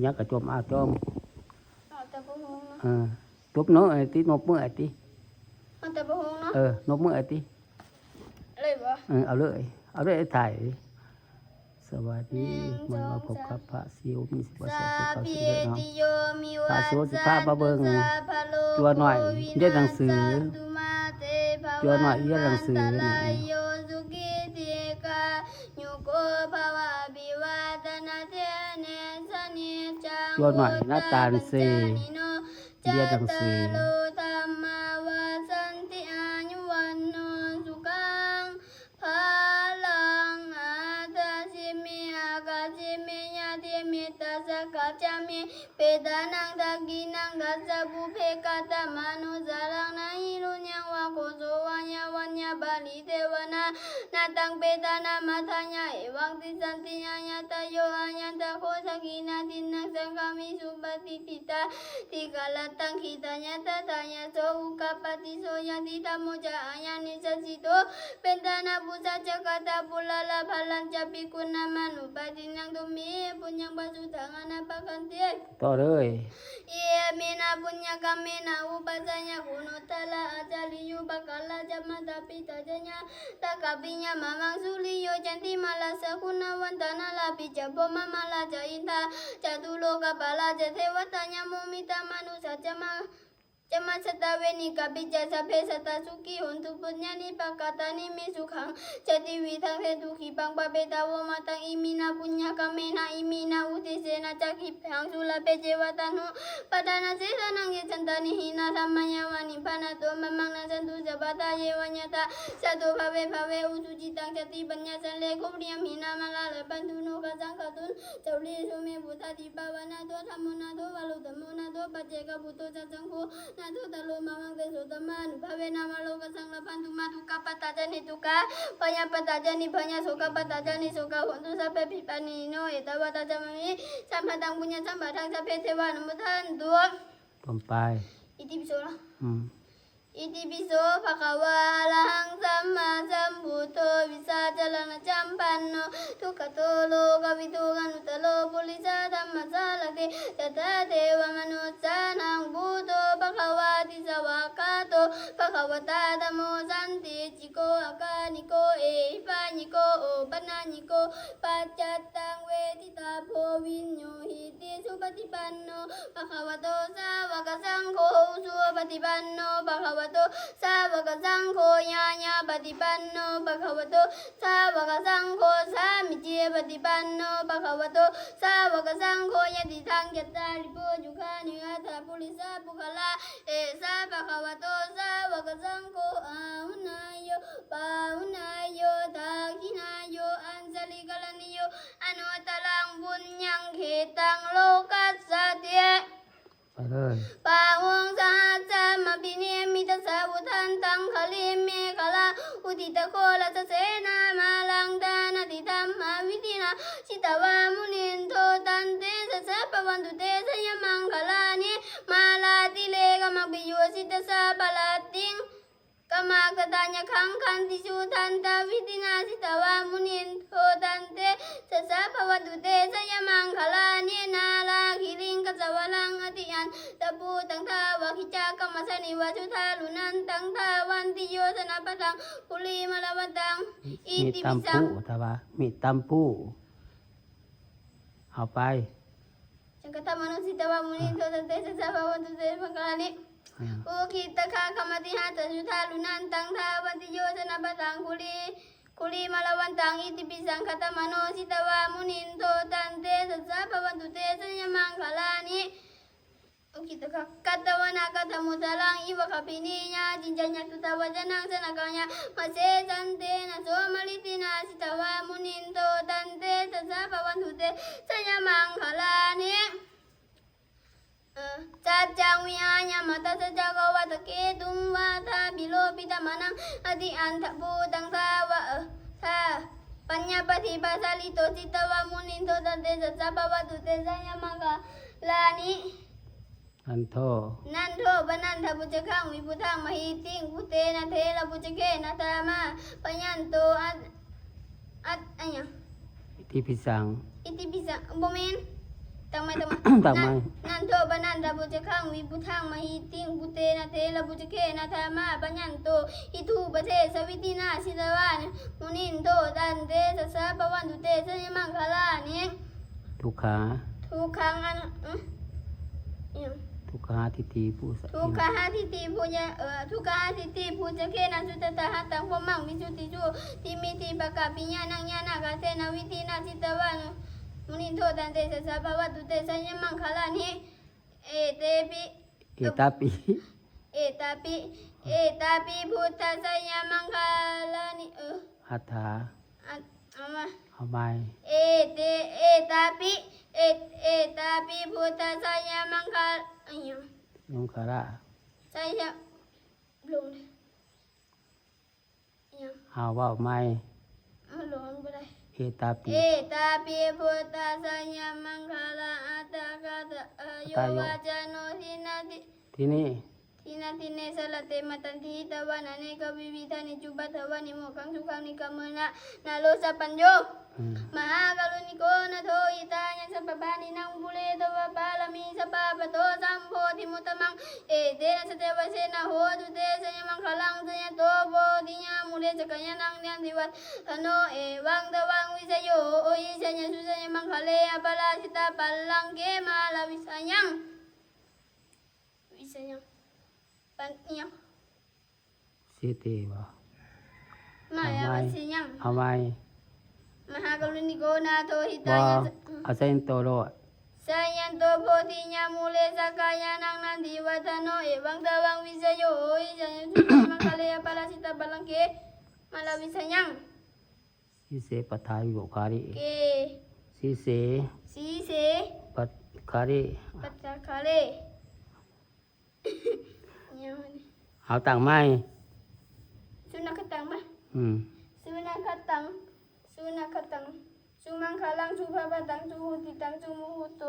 ຫຍັງກະຈົ່ມ ອ້າວຈົ່ມ ເອົາແຕ່ບໍ່ຮູ້ເນາະ ເອີ ຕົບມືໃຫ້ຕິ ນົບມືໃຫ້ຕິ ເອົາແຕ່ບໍ່ຮູ້ເນາະ ເອີ ນົບມືໃຫ້ຕິ ເລີຍບໍ່ ເອີ ເອົາເລີຍ ເອົາເລີຍ ຖ່າຍ ສະບາຍດີ ໜຶ່ງ ມື້ນີ້ມາພົບກັບພະສິວ ມີສິບກວ່າແສນ ສາມ ສິບເກົ້າ ສິບເອັດເນາະ ພະສິວຊິພາມາເບິ່ງ ຈົວໜ້ອຍຮຽນໜັງສື ຈົວໜ້ອຍຮຽນໜັງສືນີ້ ຈົວໜ້ອຍໜ້າຕານເຊ ຮຽນໜັງສື ຕໍ່ເລີຍ ເອເມນະ ປຸນຍະກຳເມນະ ອຸປັດຊະຍະ ກຸໂນດຕະລະ ອາຈາລິໂຍ ປະກາລະຈະ ມາຕາປິຕາຈະຍາ ຕະກະປິຍະ ມະມັງສຸລິໂຍ ຈັນຕິມາລາສະ ຄຸນນະວັນຕາ ນາລາປິຈະ ພົມມະມາລາຈະ ອິນທາຈະ ຕຸໂລກະປາລາຈະ ເທວະຕາຍະ ໂມມິຕາມະນຸສາຈະ ມາ ຈະມາສະຕາເວນິກາປິຈະ ສະເພສັດຕາ ສຸຂີໂຫນຕຸ ປຸນຍານິປະກາຕານິ ເມສຸຂັງ ຊາຕິວິວັດທັງ ເສຕຸ ຂີປັງ ປະເປຕາ ໂວມະຕັງ ອິມິນະ ປຸນຍະກຳເມນະ ອິມິນະ ອຸທິເສນະ ຈະ ກິດ ຫັງ ສຸລາເພ ເຈວະ ຕານຸປາທານາ ເສສະນັງ ເຢ ສັນຕານິ ຫິນາ ທຳມະຍາວານິບພານະໂຕ ມະມັງນັງສັນຕຸ ສະບາທາ ເຍວະຍະຖາ ສາທຸ ພາເວ ພາເວ ອຸຊຸຈິຕັງ ຊາຕິປັນຍາ ສັນເລໂກ ປະລິຍັມຫິນາ ມາລາລະພັນຕຸ ໂນຄະສັງຄະຕຸນ ສາວະຣີ ສຸເມ ໂພທາທິປາວະນາໂຕ ທຳໂມນາໂທ ວາໂລຕະໂມນາໂທ ປັດເຈກະປຸດໂທ ສະສັງໂຄນາໂທ ຕະໂລ ມະມັງ ເຕໂສ ທຳມານຸພາເວນະ ວາໂລກະສັງ ລະພັນຕຸ ມາ ທຸກຂະປັດຕາຈະ ນິດທຸກຂະ ພະຍາປັດຕາຈະ ນິບພະຍາ ໂສກະປັດຕາຈະ ນິດໂສກະ ໂຫນຕຸ ສັບເພ ວິປັດສະນະໂນ ເອຕະວະຕາຈະ ມະມີ ສຳພະຕັງ ປຸນຍະສຳພະທັງ ສັບເພ ເທວານຸໂມທັນຕຸ ປອມປາຍ ອິຕິປິໂສ ອືມ ອິຕິປິໂສ ພະຄະວາ ອະລະຫັງ ສຳມາສຳພຸດໂທ ວິຊາຈະລະນະຈຳປັນໂນ ສຸກະໂຕ ໂລກະວິທູ ອະນຸດຕະໂລ ປຸລິສະທຳມະສາລະເຖ ສັດທາເທວະມະນຸດສານັງ ພຸດໂທ ພະຄະວາ ຕິສະຫວາກາໂຕ ພະຄະວະຕາ ທຳໂມ ສັນທິ ໂກ ອາການິໂກ ເອຫິປານິໂກ ໂອປະນະຍິໂກ ປັດຈັດຕັງ ເວທິຕາໂພ ວິນໂຍຫິຕິ ສຸປະຕິປັນໂນ ພະຄະວະໂຕ ສາວະກະສັງໂຄ ອຸຊຸປະຕິປັນໂນ ພະຄະວະໂຕ ສາວະກະສັງໂຄ ຍາຍາປະຕິປັນໂນ ພະຄະວະໂຕ ສາວະກະສັງໂຄ ສາມິຈີປະຕິປັນໂນ ພະຄະວະໂຕ ສາວະກະສັງໂຄ ຍະຕິທັງ ຈັດຕາລິ ປຸນຍຸຄານິ ອັດຖະ ປຸລິສະ ປຸກຄະລາ ເອສະ ພະຄະວະໂຕ ສາວະກະສັງໂຄ ອາຫຸນາໂຍ ປາຫຸນາໂຍ ທັກຂິນາໂຍ ອັນຊະລິກະລະນິໂຍ ອະນຸດຕະລັງ ປຸນຍັງເຂຕັງ ໂລກັດສະຕິ ໄປເລີຍ ປະຫຸງສະຫັດສະມະພິນິມມິດຕະສາວຸດທັນຕັງ ຄະລິງເມຂະລາ ອຸທິດຕະໂຄລະສະເສນາ ມາລັງທານາຕິທຳມະວິທິນາ ຈິດຕະວາມຸນິນໂທ ຕັນເຕຊະສະ ພະວັນຕຸເຕ ຊະຍະມັງຄະລານິ ມາລາຕິເລກະມັກປິໂຍ ຊິດຕະສາບະລາຕິງ ກະມາກະຕາຍະຄັງ ຂັນຕິສຸທັນຕະວິທິນາ ຈິດຕະວາມຸນິນໂທ ຕັນເຕຊະສະ ພະວັນຕຸເຕ ຊະຍະມັງຄະລານິ ນາລາຄິລິງກະຊະວະລັງ ອະຕິອັນຕະພູຕັງ ທາວະກິດຈະກະມະສານິ ວະສຸທາລຸນັນຕັງ ທາວັນຕິໂຍ ຊະນະປະທັງ ກຸລິມາລະວັນຕັງ ອິຕິປິສັງ ທາວະ ມິຕັມພູ ເອົາໄປ ສັງຄະຕະມະໂນ ຈິດຕະວາມຸນິນໂທ ຕັນເຕຊະສະ ພະວັນຕຸເຕ ຊະຍະມັງຄະລານິ ອືມ ອຸກິດຕະຄະຄະມະຕິຫະຕະ ສຸທາລຸນັນຕັງ ທາວັນຕິໂຍ ຊະນະປະທັງ ກຸລິ ກຸລິມາລະວັນຕັງ ອິຕິປິສັງຄະຕະມະໂນ ຈິດຕະວາມຸນິນໂທ ຕັນເຕຊະສະ ພະວັນຕຸເຕ ຊະຍະມັງຄະລານິ ອຸກິດຕະຄະ ກັດຕະວະນະກັດຕະມຸດຕະລັງ ອິວະຄະປິນິຍາ ຈິນຈະຍະຕຸຕະວັດຕະນັງ ສະນະກາຍະມະເສ ສັນເຕນະໂສ ມະລິເຕນະ ຈິດຕະວາມຸນິນໂທ ຕັນເຕຊະສະ ພະວັນຕຸເຕ ຊະຍະມັງຄະລານິ ເອີ ສັດຈັງວິຫາຍະມະຕັດສະ ຈັກກະວັດຕະເກຕຸງ ວາທາພິໂລພິຕະມະນັງ ອະຕິອັນທະພູຕັງ ທາວະ ເອີ ທາ ປັນຍາປະຕິພາສາລິໂຕ ຈິດຕະວາມຸນິນໂທ ຕັນເຕຊະສະ ພະວັນຕຸເຕ ຊະຍະມັງຄະລານິ ນັນໂທ ນັນໂທ ປະນັນທະບຸດຈະຄັງ ວິພຸດທັງ ມະຫິຕິງ ພຸດເຕນະ ເຖລະບຸດຈະເກນະ ທາມາ ພະຍັນໂຕ ອັດ ອັດ ອະຫຍັງ ອິຕິປິສັງ ອິຕິປິສັງ ບໍ່ແມ່ນ ຕ ຕັ້ງໃໝ່ ຕັ້ງໃໝ່ ນັນ ນັນໂທ ປະນັນທະບຸດຈະຄັງ ວິບຸດທັງ ມະຫິຕິງ ປຸດເຕນະ ເຖລະບຸດຈະເຄນະ ທະມາປະຍັນໂຕ ອິດທຸປະເທສະວິຕິນາ ສິດຕະວາ ມຸນິນໂທ ຕັນເຕຊະສະ ພະວັນຕຸເຕ ໄຊຍະມັງຄະລານິ ທຸກຂາ ທຸກຂັງ ອັນ ອະ ອີຫຍັງ ທຸກຂະຫາທິດຖິ ຜູ້ສະ ທຸກຂະຫາທິດຖິ ຜູ້ຍະ ເອີ ທຸກຂະຫາທິດຖິ ຜູ້ຈະເຄນະ ສຸດຕະຕະຫັດຕັງ ພົມມັງ ວິສຸດທິສຸ ທິມິທິ ປະກາປິຍານັງ ຍານາກາເທນະ ວິທິນາ ສິດຕະວາ ມຸນິນໂທ ຕັນເຕຊະສະ ພະວັນຕຸເຕ ໄຊຍະມັງຄະລານິ ເອເຕປິ ເອຕາປິ ເອຕາປິ ເອຕາປິ ພຸດທະໄຊຍະມັງຄະລານິ ເອີ ຫັດຖາ ອັນ ເອົາມາ ເອົາໃໝ່ ເອເຕ ເອຕາປິ ເອ ເອຕາປິ ພຸດທະໄຊຍະມັງຄະ ອີຫຍັງ ມັງຄະລາ ໄຊຍະ ລົງ ອີຫຍັງ ເອົາເວົ້າໃໝ່ ມັນລົງບໍ່ໄດ້ ເອຕາປິ ເອຕາປິ ພຸດທະໄຊຍະມັງຄະລາ ອັດຕະກະຕະ ອາຍຸ ອາຍຸ ວັດຊະໂນ ທີນະ ທີ ທີນີ້ ທີນະ ທີເນ ສະລະເຕ ມະຕັນຕິ ຫິຕະວານະ ເນກະວິວິທານິ ຈຸປັດຖະວານິ ໂມຄັງ ສຸຂັງ ນິກະເມນະ ນະໂລ ສັບປັນໂຍ ອືມ ມະຫາກາລຸນິໂກ ນາໂທ ຫິຕາຍະ ສັບພະປານີນາງ ອຸປຸເຣ ໂຕ ວະ ປາລະມີ ສັບພະ ປະໂຕ ສຳໂພທິມຸດຕະມັງ ເອເຕນະ ສະເຕວະເຊນະ ໂຫຕຸເຕ ໄຊຍະມັງຄະລັງ ຈະຍະໂຕ ໂພທິຍາ ມູເລ ສັກກາຍານັງ ຍາຕິວັດທະໂນ ເອວັງຕະວັງ ວິຊະໂຍ ໂຫ ຫິ ໄຊຍະສຸ ໄຊຍະມັງຄະເລ ອະປະລາຊິຕະບັນລັງເກ ມາລະວິຊະຍັງ ວິຊະຍັງ ປັນ ອີຫຍັງ ເສເຕບໍ ມາລະວິຊະຍັງ ເອົາໃໝ່ ມະຫາກາລຸນິໂກ ນາໂທ ຫິຕາຍະ ບໍ່ ເອົາໄຊຍັນໂຕໂລດ ໄຊຍັນໂຕ ໂພທິຍາ ມູເລ ສັກກາຍານັງ ຍາຕິວັດທະໂນ ເອວັງຕະວັງ ວິຊະໂຍ ໂຫ ຫິ ໄຊຍະສຸ ໄຊຍະມັງຄະເລ ອະປະລາຊິຕະບັນລັງເກ ມາລະວິຊະຍັງ ສີເສ ປັດຖາຍຸໂກຄາລິ ເກ ສີເສ ສີເສ ປັດຄາລິ ປັດຄາລິ ເອົາຕັ້ງໃໝ່ ສຸນັກຂະຕັງ ມາ ອືມ ສຸນັກຂະຕັງ ສຸນັກຂະຕັງ ສຸມັງຄະລັງ ສຸພະວະຕັງ ສຸຫຸຕິຕັງ ສຸມຸຫຸດໂຕ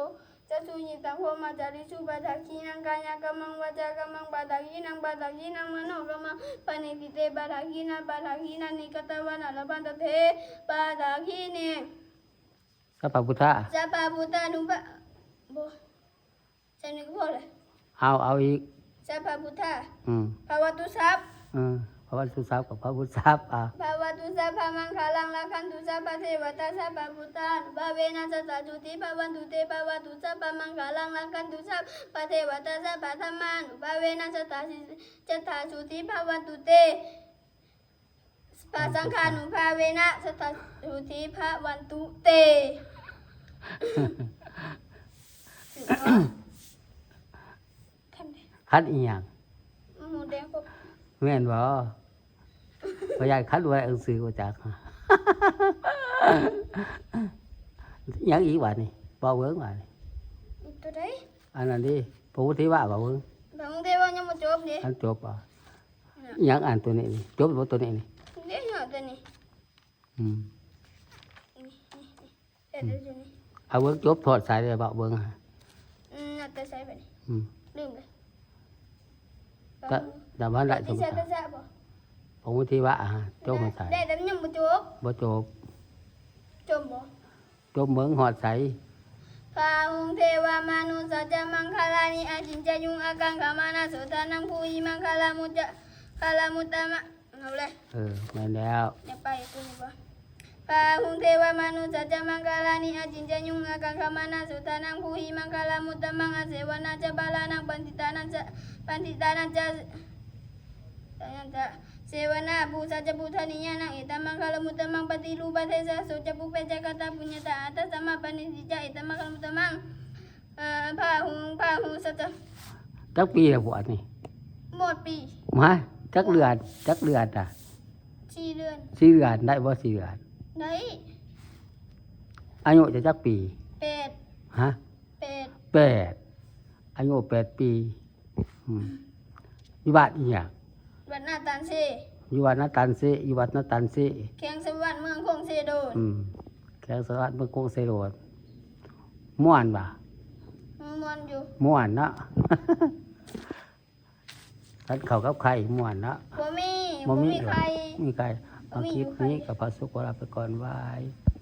ຈະສຸຍິນຕັງ ໂພມະຈາຣິສຸ ປະທັກຂິນັງ ກາຍະກຳມັງ ວາຈາກຳມັງ ປະທັກຂິນັງ ປະທັກຂິນັງ ມະໂນກຳມັງ ປະນິທິເຕ ປະທັກຂິນາ ປະທັກຂິນານິ ກະຕະວານະ ລະພັນຕະເທ ປະທັກຂິເນ ສັບພະພຸດທາ ສັບພະພຸດທານຸພາ ບໍ່ ສ່ຳນີ້ກໍພໍແຫຼະ ເອົາ ເອົາອີກ ສັບພະພຸດທາ ອືມ ພະວະຕຸສັບ ເອີ ພະວະຕຸສັບກັບພະພຸດສັບ ອ່າ ພະວະຕຸສັບພະມັງຄະລັງ ລັກຂັນຕຸສັບພະເທວະຕາ ສັບພະພຸດທານຸພາເວນະ ສັດທາໂສຕິພະວັນຕຸເຕ ພະວະຕຸສັບພະມັງຄະລັງ ລັກຂັນຕຸສັບພະເທວະຕາ ສັບພະທຳມານຸພາເວນະ ສັດທາ ສັດທາໂສຕິພະວັນຕຸເຕ ພະສັງຄານຸພາເວນະ ສັດທາໂສຕິພະວັນຕຸເຕ ຖືກບໍ່? ຂັນອີ່ຫຍັງ? ໝູແດງ ແມ່ນບໍ່? ບໍ່ຢາກຂັນວ່າໜັງສືບໍ່ຈັກ ຫຍັງອີກບາດນີ້? ເວົ້າເບິ່ງບາດນີ້ ອີກຕົວໃດ? ອັນນັ້ນເດ້ ພະວຸດເທວະ ເວົ້າເບິ່ງ ພະມຸດເທວະຍັງບໍ່ຈົບເດ້ ອັນຈົບບໍ່? ນະ ຫຍັງອັນຕົວນີ້ນີ້ ຈົບບໍ່ຕົວນີ້ນີ້? ເດ້ ເຫາະຕົວນີ້ ອືມ ນີ້ ນີ້ ນີ້ ເຮັດໄດ້ຕົວນີ້ ເອົາເບິ່ງ ຈົບທອດໃສແລ້ວ ເວົ້າເບິ່ງ ອືມ ນັບແຕ່ໃສບາດນີ້? ອືມ ລືມເລີຍ ຕະ ຕະວັນລະ ພະມຸດເທວະ ອະຮະ ຈົບທອດໃສ? ໄດ້ ແຕ່ມັນຍັງບໍ່ຈົບ ບໍ່ຈົບ ຈົບບໍ່? ຈົບເບິ່ງຮອດໃສ? ພະຮຸງເທວະມະນຸດສະຈະມັງຄະລານິ ອາຈິນຈະຍຸງອາກັງຂະມານະ ໂສທານັງພູຫິມັງຄະລາມຸດຈະ ຄະລາມຸດຕະມະ ເອົາເລີຍ ເອີ ແມ່ນແລ້ວ ຢ່າໄປຕົວນີ້ບໍ່? ພະຮຸງເທວະມະນຸດສະຈະມັງຄະລານິ ອາຈິນຈະຍຸງອາກັງຂະມານະ ໂສທານັງພູຫິມັງຄະລາມຸດຕະມັງ ອາເສວະນາຈະບາລານັງ ປັນທິຕານັນຈະ ປັນທິຕານັນຈະ ສະຍັນຈະ ເສວະນາ ປູຊາຈະ ປູທານິຍານັງ ເອຕະມັງຄະລະມຸດຕະມັງ ປະຕິຮູປະເທສະ ໂສຈະ ປຸເພຈະ ກະຕະປຸນຍະຕາ ອາຕະສະມາ ປະນິທິຈະ ເອຕະມັງຄະລະມຸດຕະມັງ ເອີ ພະຮຸງ ພະຮຸງສະຈະ ຈັກປີແລ້ວພວກອັນນີ້? ໝົດປີ ມາ ຈັກເດືອນ ຈັກເດືອນນະ? ສີ່ເດືອນ ສີ່ເດືອນ ໄດ້ບໍ່ສີ່ເດືອນ? ໄດ້ ອາຍຸເຈົ້າຈັກປີ? ແປດ ຮະ? ແປດ ແປດ ອາຍຸແປດປີ ອືມ ຢູ່ບ້ານອີ່ຫຍັງ? ວັດນາຕານເຊ ຢູ່ວັດນາຕານເຊ ຢູ່ວັດນາຕານເຊ ແຂວງສະຫວັນ ເມືອງຄົງເຊໂດນ ອືມ ແຂວງສະຫວັນ ເມືອງຄົງເຊໂດນ ມ່ວນບໍ່? ມ່ວນຢູ່ ມ່ວນເນາະ ກັນເຂົ້າກັບໄຂ່ມ່ວນເນາະ ບໍ່ມີ ບໍ່ມີ ບໍ່ມີໄຂ່ ມີໄຂ່ ບໍ່ມີ ຄລິບນີ້ກໍຂໍສຸກຂໍລາໄປກ່ອນ ບາຍ